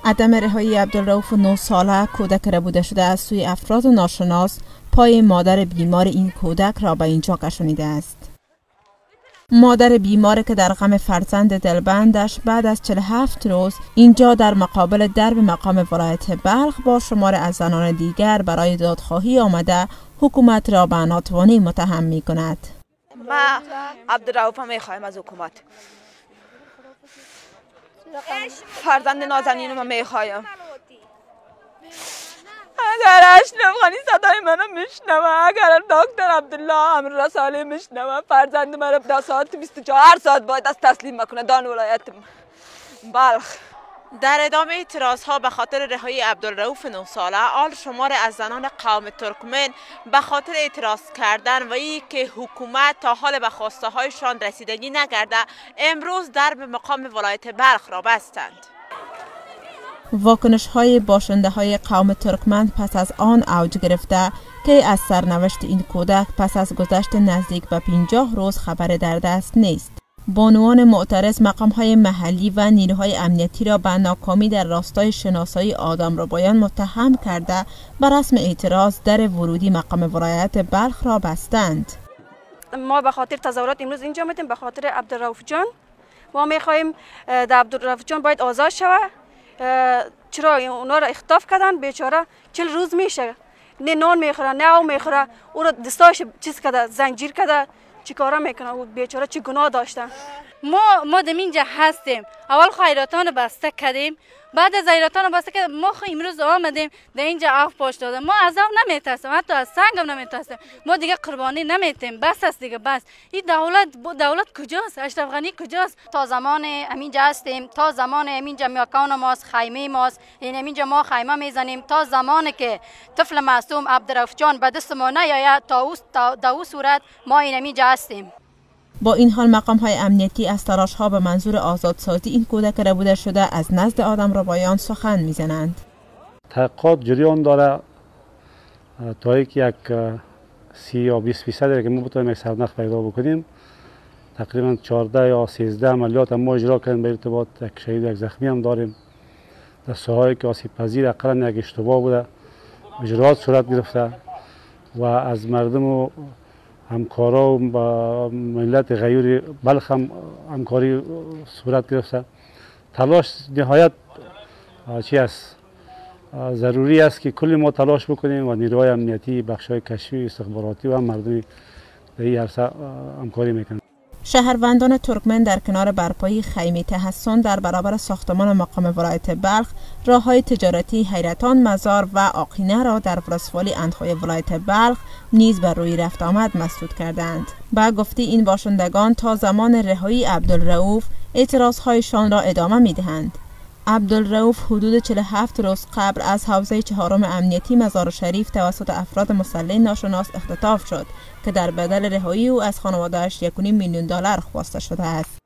عدم رهایی عبدالرؤوف 9 ساله کودک ربوده شده از سوی افراد ناشناس پای مادر بیمار این کودک را به اینجا کشانیده است. مادر بیمار که در غم فرزند دلبندش بعد از 47 روز اینجا در مقابل درب مقام ولایت بلخ با شمار از زنان دیگر برای دادخواهی آمده، حکومت را به ناتوانی متهم می کند. ما عبدالرؤوف می خواهیم از حکومت. فرزند نازنین ما می خواهیم. اگر اشرف غنی صدای منو میشنوه، اگر دکتر عبدالله امر صالح میشنوه، فرزند مرا در ساعت 24 ساعت باید از تسلیم بکنه دان ولایت بلخ. در ادامه اعتراض ها به خاطر رهایی عبدالرؤوف 9 ساله، آل شمار از زنان قوم ترکمن به خاطر اعتراض کردن و ای که حکومت تا حال به خواسته هایشان رسیدگی نکرده، امروز درب مقام ولایت بلخ را بستند. واکنش های باشنده های قوم ترکمن پس از آن اوج گرفته که از سرنوشت این کودک پس از گذشت نزدیک به 50 روز خبر در دست نیست. بانوان معترض مقام های محلی و نیروهای امنیتی را به ناکامی در راستای شناسایی آدم ربایان متهم کرده به رسم اعتراض در ورودی مقام ولایت بلخ را بستند. ما به خاطر تظاهرات امروز اینجا آمدیم، به خاطر عبدالرؤوف جان. ما میخواهیم عبدالرؤوف جان باید آزاد شود. چرا اونا را اختطاف کردن؟ بیچاره 40 روز میشه نه نان میخوره نه آب میخوره، او را دستاش چیز کرده، زنجیر کرده، چیکارا میکنه؟ او بیچاره چه گناه داشته؟ ما در اینجا هستیم. اول خیراتان بسته کردیم، بعد از خیراتان بسته کردیم ما خو امروز آمدیم در اینجا آف پاش دادم. ما از آب نمیترسیم، حتی از سنگ هم نمیترسیم. ما دیگه قربانی نمیتیم، بس است دیگه، بس. این دولت کجاست؟ اشرف غنی کجاست؟ تا زمان همینجا هستیم، تا زمان همینجا مکان ماست، خیمه ماست، یعنی همینجا ما خیمه میزنیم تا زمانی که طفل معصوم عبدالرؤوف جان به دست ما نیاید، تا او صورت ما این همینجا هستیم. با این حال مقام های امنیتی از تلاش ها به منظور آزادسازی این کودک ربوده شده از نزد آدم ربایان سخن میزنند. تحقیقات جریان داره تا یک 30 یا 20% که ما بتونیم یک سرنخ پیدا بکنیم. تقریبا 14 یا 13 عملیات ما اجرا کردیم به ارتباط یک شهید یک زخمی هم داریم. در ساحه‌ای که آسیب پذیر اقلا یک اشتباه بوده اجرات صورت گرفته و از مردم و همکارا و با ملت غیور بلخ هم همکاری صورت گرفته. تلاش نهایت چی است؟ ضروری است که کل ما تلاش بکنیم و نیروهای امنیتی، بخش‌های کشفی، استخباراتی و مردمی در این عرصه همکاری میکنند. شهروندان ترکمن در کنار برپایی خیمه تحصن در برابر ساختمان مقام ولایت بلخ، راه‌های تجارتی حیرتان، مزار و آقینه را در ولسوالی اندخوی ولایت بلخ نیز بر روی رفت آمد مسدود کردند. به گفته این باشندگان تا زمان رهایی عبدالرؤوف اعتراضهایشان را ادامه می‌دهند. عبدالرؤوف حدود 47 روز قبل از حوزه چهارم امنیتی مزار شریف توسط افراد مسلح ناشناس اختطاف شد که در بدل رهایی او از خانواده‌اش 1.5 میلیون دلار خواسته شده است.